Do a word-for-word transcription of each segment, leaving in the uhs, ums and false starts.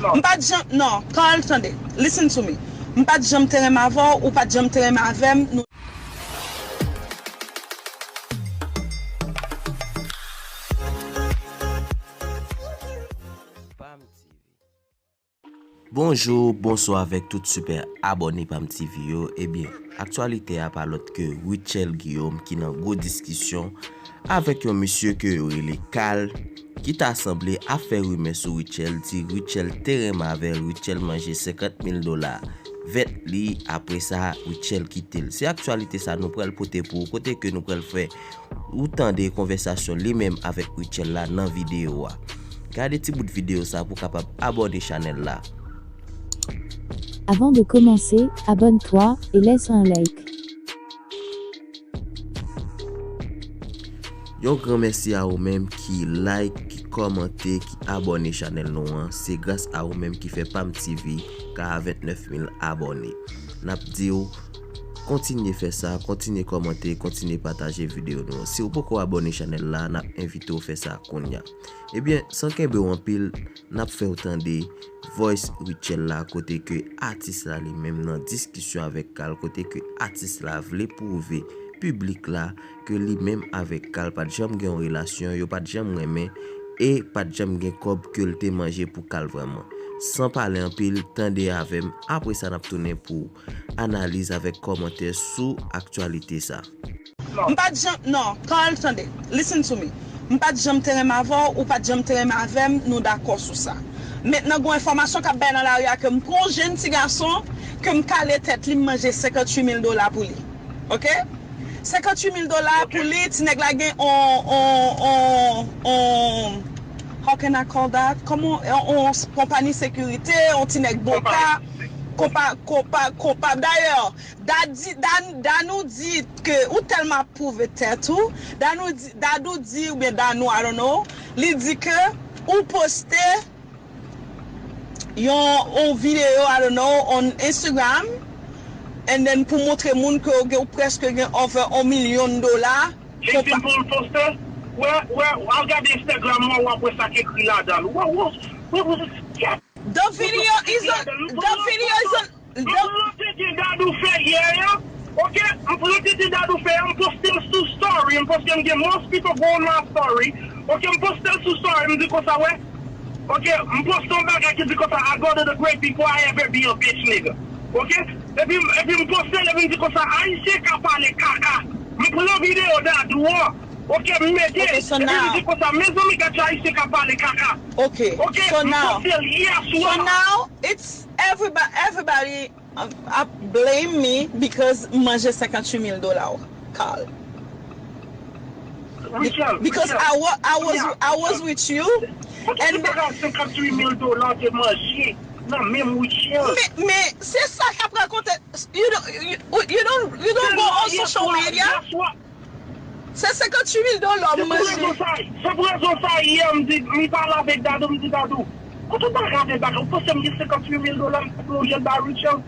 M pa t janm, non, Carl, tande, listen to me. M pa t janm te renmen avè w, ou pa t janm te renmen avè m. Nou Pam T V. Bonjou, bonswa avèk tout sipè abòne Pam T V yo. Ebyen, aktyalite a pa lòt ke Rutshelle Guillaume ki nan gwo diskisyon avèk yon misye ke yo rele Carl, ki ta sanble ap fè rimè sou Rutshelle, di Rutshelle te renmen avè l, Rutshelle manje senkant mil dola vèt li, apre sa, Rutshelle kite l. Se aktyalite sa nou pral pote pou ou, kote ke nou pral fè ou tande konvèsasyon li menm avèk Rutshelle la nan videyo a. Gade ti bout videyo sa pou w kapab abòne chanèl la. Avant de commencer, abonne-toi et laisse un like. Yon gran mèsi a ou menm ki like, ki kòmante, ki abòne chanèl nou an. Se gras a ou menm ki fè Pam T V ka a vennèf mil abòne. N ap di w kontinye fè sa, kontinye kòmante, kontinye pataje videyo nou an. Si w poko abòne chanèl la, n ap envite w fè sa kounye a. Ebyen, san kenbe w anpil, n ap fè w tande voice Rutshelle la, kote ke atis la li menm nan diskisyon avèk Carl, kote ke atis la vle pwouve piblik la ke li menm avèk Carl pa t janm gen yon relasyon, yo pa t janm renmen, e pa t janm gen kòb ke l te manje pou Carl vrèman. San pale anpil, tande avè m, apre sa n ap tounen pou analiz avèk kòmantè sou aktyalite sa. M pa t janm, non, Carl, tande, listen to me. M pa t janm te renmen avè w, ou pa t janm te renmen avè m, nou dakò sou sa. Mentnan, gen yon enfòmasyon k ap bay nan lari a ke m pran yon jenn ti gason, ke m kale tèt li, m manje senkanntuit mil dola pou li. Oke? Senkanntuit mil dola pou li, ti nèg la gen on, on, on, on, how can I call that? Kòman, on, on konpayi sekirite, on ti nèg boka, konpa, konpa, konpa. Dayè, Dadi, Dan, Danou di ke ou tèlman ap pwouve tèt ou, Danou di, Dadou di, oubyen Danou, I don't know, li di ke ou poste yon, yon videyo, I don't know, on Instagram, and then pou montre moun ke ou gen, ou prèske gen over on milyon dola. Jason Paul poste, wè, wè, al gade Instagram mwen, w ap wè sa k ekri ladan l. Wè, wè, wè, wè, wè. The video is on, the video is on, M pran tete Dadou fè yè a, oke, m pran tete Dadou fè a, m poste l sou story, m poste m gen mosquito growing my story, oke, m poste l sou story, m di konsa, wè, oke, m poste yon bagay ki di konsa, I go to the great people, I ever be a bitch nigga, oke, epi, epi m poste l, epi m di konsa, Ayisyen ka pale kaka, m pran videyo Dadou an, oke, m mete l, epi m di konsa, mezanmi, gad jan Ayisyen ka pale kaka, oke, m poste l yè swa. Everybody, everybody ap blame me because m manje senkanntuit mil dola w, Carl. Rutshelle, because I was, I was, I was with you. And senkanntuit mil dola te manje nan menm Rutshelle. Men, men se sa k ap rakonte. You don't, you, you don't, you don't go on social media. Se senkanntuit mil dola m manje. Se pou rezon sa yè m di, m pale avèk Dadou, m di Dadou, kote w ta gade bagay, ou panse m gen senkanntuit mil dola m ta pran yon jèt ba Rutshelle?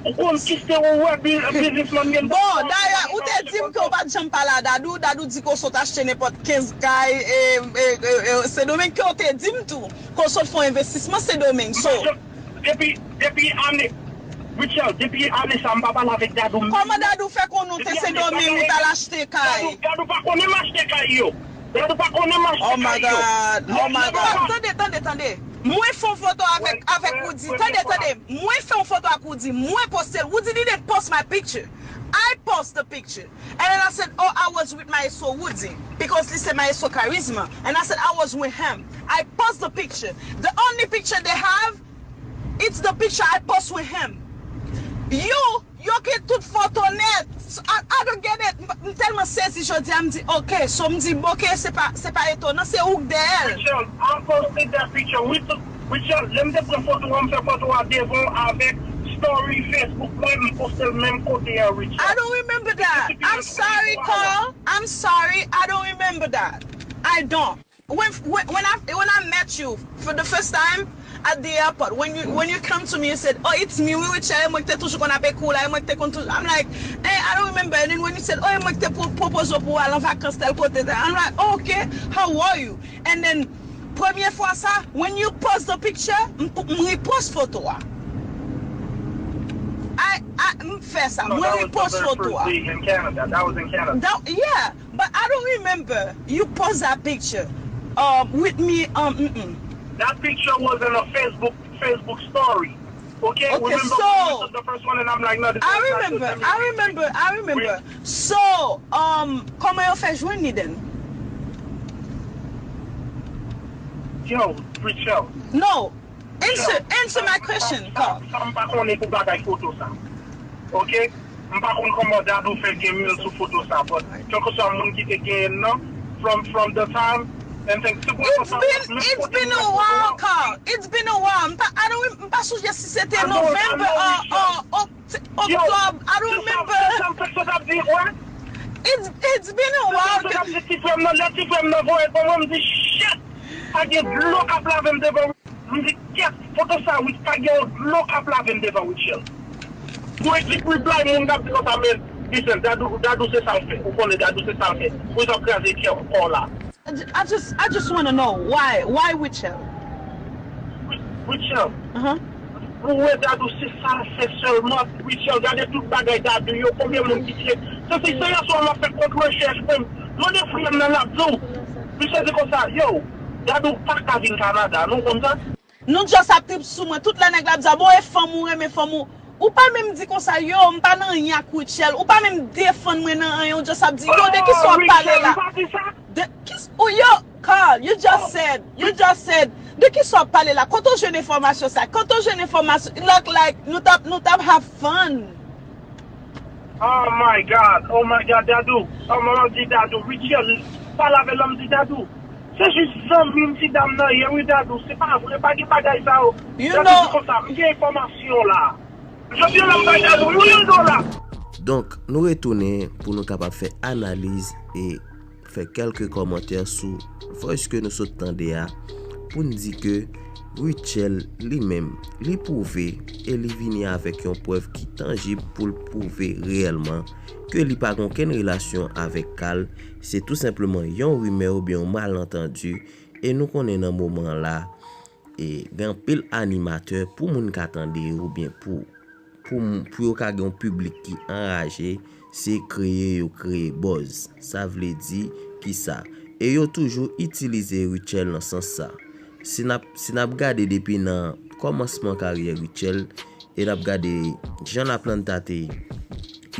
Ou konn ki se ou wè biznismann gen. Bon, dayè, ou te di m ke w pa t janm pale a Dadou, Dadou di ke w sot achte nenpòt kenz kay, e, e, e, e, Sendomeng, ke w te di m tou, ke w sot fè yon envestisman Sendomeng, so. Depi, depi ane, Rutshelle, depi ane sa, m pa pale avèk Dadou. Kòman Dadou fè konnen w te Sendomeng, ou t al achte kay? Dadou pa konnen m achte kay yo. Dadou pa konnen m achte kay yo. Oh my God, oh my God. Tande, tande, tande. Mwen fè yon foto avèk, avèk Roody. Tande, tande. Mwen fè yon foto ak Roody. Mwen poste l. Roody didn't post my picture. I post the picture. And then I said, oh, I was with Maestro Roody. Because li se Maestro Charisma. And I said, I was with him. I post the picture. The only picture they have, it's the picture I post with him. You, yo gen tout foto nèt. So, I, I don't get it. M, m tèlman sezi jodi a, m di, ok. So, m di, ok, se pa, se pa etonan, se ou k dèyè l. Rutshelle, I posted that picture. We took, Rutshelle, lè m te pran foto a, m fè foto a devan w avèk story Facebook mwen, m poste l menm kote a, Rutshelle. I don't remember that. I'm sorry, Carl. I'm sorry. I don't remember that. I don't. When, when, when I, when I met you for the first time at the airport, when you, when you come to me, you said, oh, it's me, Wiwi Chè, e mwen ki te toujou konn ap ekri w la, e mwen ki te konn toujou, I'm like, eh, I don't remember. And then when you said, oh, e mwen ki te pwo-, pwopoze w pou w al an vakans tèl kote, I'm like, oh, ok, how are you? And then, Premye fwa sa, when you post the picture, m, m repost foto a. I, I, m fè sa, mwen repost foto a. In Canada. That was in Canada. That, yeah, but I don't remember you post that picture um, with me. Um, mm-mm. That picture was in a Facebook Facebook story. Okay, okay, remember so the first one and I'm like, no, this I remember, I remember, I remember. So, um, kòman yo fè jwenn li then? Yo, Richelle. No, answer, answer my question, Carl. Sa m pa konnen pou bagay foto sa. Okay? M pa konn kòman Dadou fè gen mil sou foto sa, but kèlkeswa moun ki te genyen nan, from from the time and things. It's been, it's been a while, Carl. It's been a while. M pa, I don't, m pa sonje si se te November or, or Oct- October. I don't remember. Sa m fèk sot ap di, wè. It's, it's been a while. Sa m fèk sot ap di ti frè m nan, lè ti frè m nan voye l ban mwen, m di, shit! Pa gen dlo k ap lave m devan. M di, kèt, foto sa, wi, pa gen yon dlo k ap lave m devan Richelle. Pou ekip reply, moun k ap di konsa, men, listen, Dadou, Dadou se sa l fè. Ou konnen Dadou se sa l fè. Pou l t ap kraze kè w la. I just, I just wanna know why, why Richelle? Richelle. Uh-huh. Ou wè Dadou se sa l fè sèlman. Richelle, gade tout bagay Dadou yo, konbyen moun ki tiye. Se si se yè swa m ap fè kont rechèch mwen. Mande frè m nan l ap di w. Misye di konsa, yo, Dadou pa ka vin Kanada, nou konn sa? Nou just ap trip sou mwen. Tout lè nèg la ap di, bon, e fanm ou renmen fanm ou. Ou pa menm di konsa, yo, m pa nan anyen ak Richelle. Ou pa menm defann mwen nan anyen. Ou just ap di, yo, de ki sa w ap pale la? M pa di sa. De ki s- oh, yo, Carl, you just said, you just said. De ki sa w ap pale la? Kote w jwenn enfòmasyon sa? Kote w jwenn enfòmasyon? Look like nou t ap, nou t ap have fun. Oh my God, oh my God, Dadou. Oh, manman di Dadou, Richelle, pale avè l, m di Dadou. Se jis zanmi m ti dam nan ye, wi, Dadou. Se pa vre, pa gen bagay sa yo. You Dadou know- di konsa, m gen enfòmasyon la. Jodi a la m bay Dadou yon mil dola. Donk, nou retounen pou nou kapab fè analiz e fè kèlke kòmantè sou voice ke nou sot tande a, pou n di ke Richelle li menm, li pwouve e li vini avèk yon prèv ki tanjib pou l pwouve reyèlman ke li pa gen okenn relasyon avèk Carl, se tou senpleman yon rimè oubyen yon malantandi, e nou konnen nan moman la, e gen anpil animatè pou moun ka tande yo oubyen pou, pou, pou yo ka gen yon piblik ki anraje, se kreye yo kreye buzz. Sa vle di kisa? E yo toujou itilize Richelle nan sans sa. Si n ap, si n ap gade depi nan kòmansman karyè Richelle, e n ap gade jan Laplanta te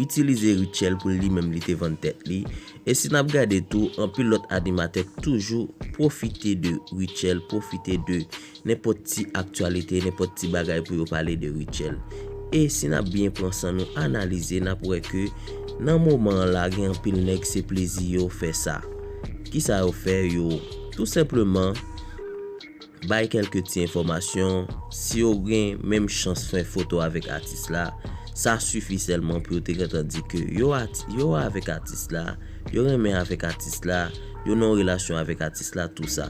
itilize Richelle pou li menm li te vann tèt li. E si n ap gade tou, anpil lòt animatè toujou pwofite de Richelle, pwofite de nenpòt ti aktyalite, nenpòt ti bagay pou yo pale de Richelle. E si n ap byen pran san nou analize, n ap wè ke nan moman an la, gen anpil nèg se plezi yo fè sa. Kisa yo fè? Yo tou senpleman bay kèlke ti enfòmasyon. Si yo gen menm chans fè foto avèk atis la, sa sifi sèlman pou yo te gentan di ke yo, yo avèk atis la, yo renmen avèk atis la, yo nan yon relasyon avèk atis la, tou sa.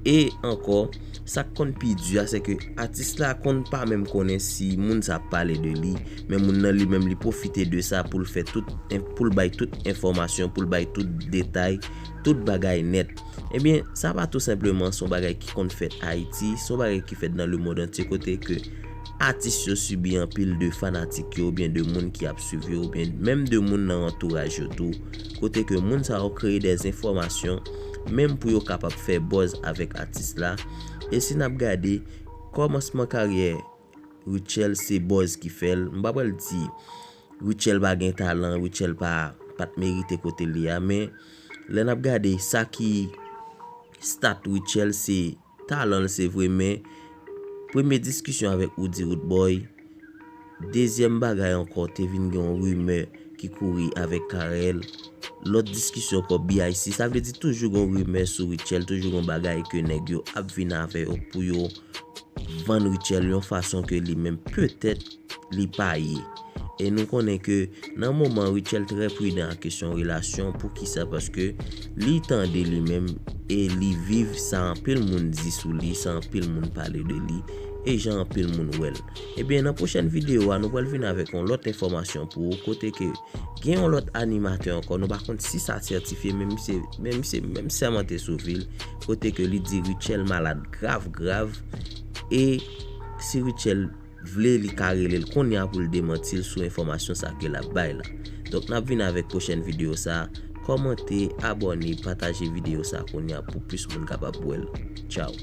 E ankò, sa k konn pi di a, se ke atis la konn pa menm konnen si moun sa ap pale de li, men moun nan li menm li pwofite de sa pou l fè tout, pou l bay tout enfòmasyon, pou l bay tout detay, tout bagay nèt. Ebyen, sa pa tou senpleman se yon bagay ki konn fèt Ayiti, se yon bagay ki fèt nan lemonn antye kote ke atis yo sibi anpil de fanatik yo oubyen de moun ki ap swiv yo oubyen menm de moun nan antouraj yo tou, kote ke moun sa yo kreye de enfòmasyon menm pou yo kapab fè buzz avèk atis la. E si n ap gade kòmansman karyè Richelle se buzz ki fè l, m pa pral di Richelle pa gen talan, Richelle pa, pa t merite kote l ye a, men lè n ap gade sa ki stat Richelle se talan l se vre, men premye diskisyon avèk Roody Roodboy, dezyèm bagay ankò te vin gen yon rimè ki kouri avèk Carel, lòt diskisyon ankò B I C, sa vle di toujou gen yon rimè sou Richelle, toujou gen yon bagay ke nèg yo ap vin avè yo pou yo vann Richelle yon fason ke li menm petèt li pa ye. E nou konnen ke nan moman Richelle trè pridan ak kesyon relasyon, poukisa? Paske li tande li menm e li viv sa anpil moun di sou li, sa anpil moun pale de li. e jan anpil moun wè l. Ebyen, nan pwochèn videyo a, nou pral vin avèk yon lòt enfòmasyon pou ou, kote ke gen yon lòt animatè ankò, nou pa konn si sa sètifye, men misye, men misye menm sèmante sou vi l, kote ke li di Rutshelle malad grav, grav, e si Rutshelle vle, li ka rele l kounye a pou l demanti l sou enfòmasyon sa ke l ap bay la. Donk, n ap vin avèk pwochèn videyo sa. Kòmante, abòne, pataje videyo sa kounye a pou plis moun kapab wè l. Tchaw.